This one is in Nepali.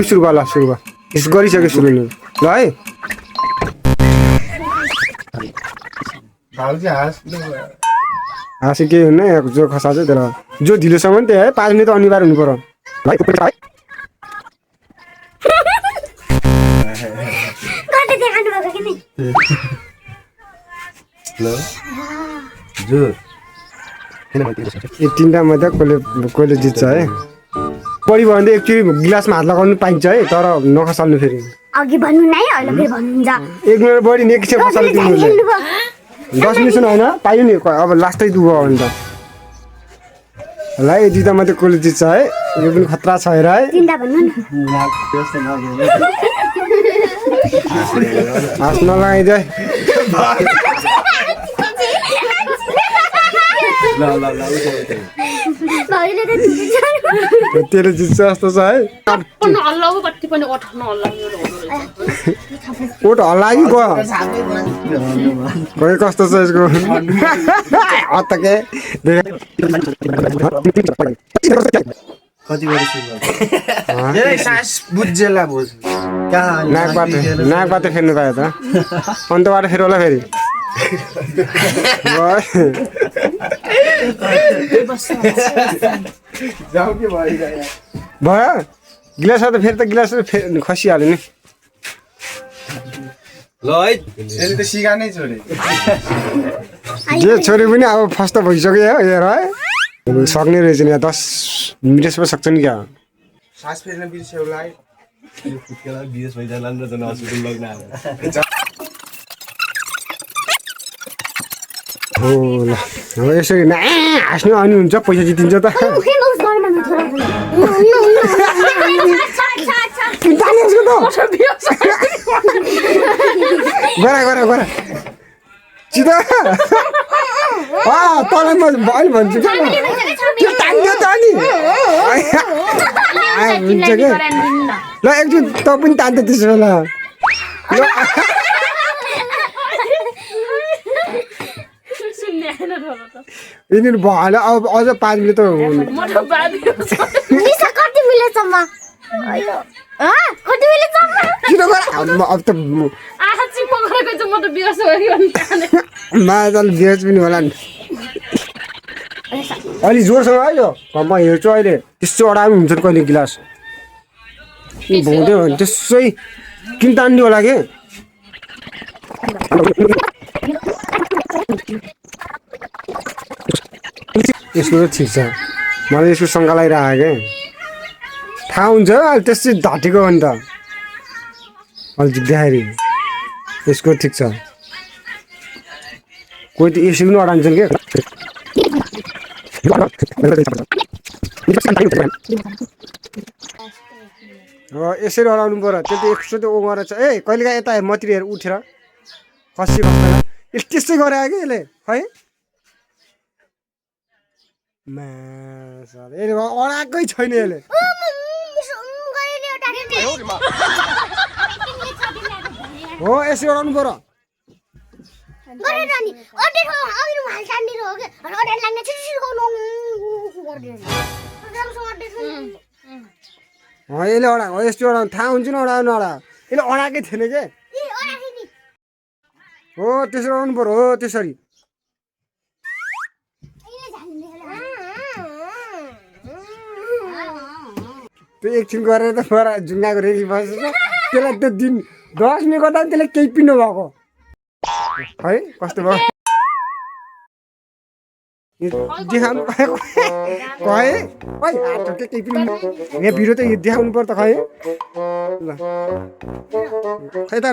सुरु गर ल सुरु गर यस गरिसक्यो सुरु नि ल है हाँसी केही हुन्न जो खसा चाहिँ तर जो ढिलोसम्म त्यही है 5 मिनट अनिवार्य हुनु पर्यो है यो तिनवटा मध्ये कसले जित्छ है बढी भयो भने एकचोटि गिलासमा हात लगाउनु पाइन्छ है तर नखसाल्नु फेरि अघि भन्नु नै अहिले फेरि भन्नुहुन्छ 1 मिनेट बढी नि एकछिन खसाल्नु तिमीले 10 मिनेट होइन पाइयो नि अब लास्टै दुबो हो भने त ल यो दुईटा मध्ये कसले जित्छ है यो पनि खतरा छ हेर है तिनवटा भन्नु न हाँस नलगाइदे तेरो जित्छ जस्तो छ है ओठ हल्ला कि गयो कस्तो छ यसको अतके नाकबाट फेर्नु पायो त अन्तबाट फेरि होला फेरि भयो गिलास त फेरि त गिलास खसिहाल्यो नि ल है यसले त सिगा नै छोडे जे छोरे पनि अब फर्स्ट त भइसक्यो हेर है सक्ने रहेछ नि 10 मिनटसम्म सक्छ नि क्या सास फेर्न बिर्स्यौला है यो फुटकेला बिएस भइजाला नि जन हस्पिटल लग्न आयो हो ल अब यसरी हाँस्नु अनि हुन्छ पैसा जितिन्छ त गरा चिता तँलाई म अहिले भन्छु क्या त्यो तान्यो त नि हुन्छ क्या ल एकचोटि त पनि तान्थ्यो त्यसो बेला यिनीहरू भयो अब अझ 5 मिनट त अब त माल बेच पनि होला नि अलि जोरसँग आयो म हेर्छु अहिले त्यस्तो अडाउनु हुन्छ कहिले गिलास भुँदै भने त्यसै किन तान्ने होला कि यसको त ठिक छ मलाई यसको शङ्का लागिरहेको क्या थाहा हुन्छ अहिले त्यसै ढटेको हो नि त अहिले जित्दाखेरि यसको ठिक छ कोही त यसो पनि अडान्छन् क्या यसरी अडाउनु पऱ्यो त्यो त एकचोटि त ओगेर छ ए कहिलेकाहीँ यता मतिर हेर उठेर खसी खस्दैन यस त्यस्तै गरे कि यसले है अडाएकै छैन यसले हो यसरी अडाउनु पऱ्यो यसले अडा हो यस्तो अडाउनु थाहा हुन्छ नि अडाउनु अडा यसले अडाएकै थिएन के हो त्यसरी अडाउनु पऱ्यो हो त्यसरी त्यो एकछिन गरेर त झुङ्गाको रेडी बस्छ त्यसलाई त्यो दिन 10 मिनट गर्दा पनि त्यसले केही पिन्नु भएको है कस्तो भयो देखाउनु खै केही पिन्नु यहाँ भिडियो त देखाउनु पर्छ खै ल खै त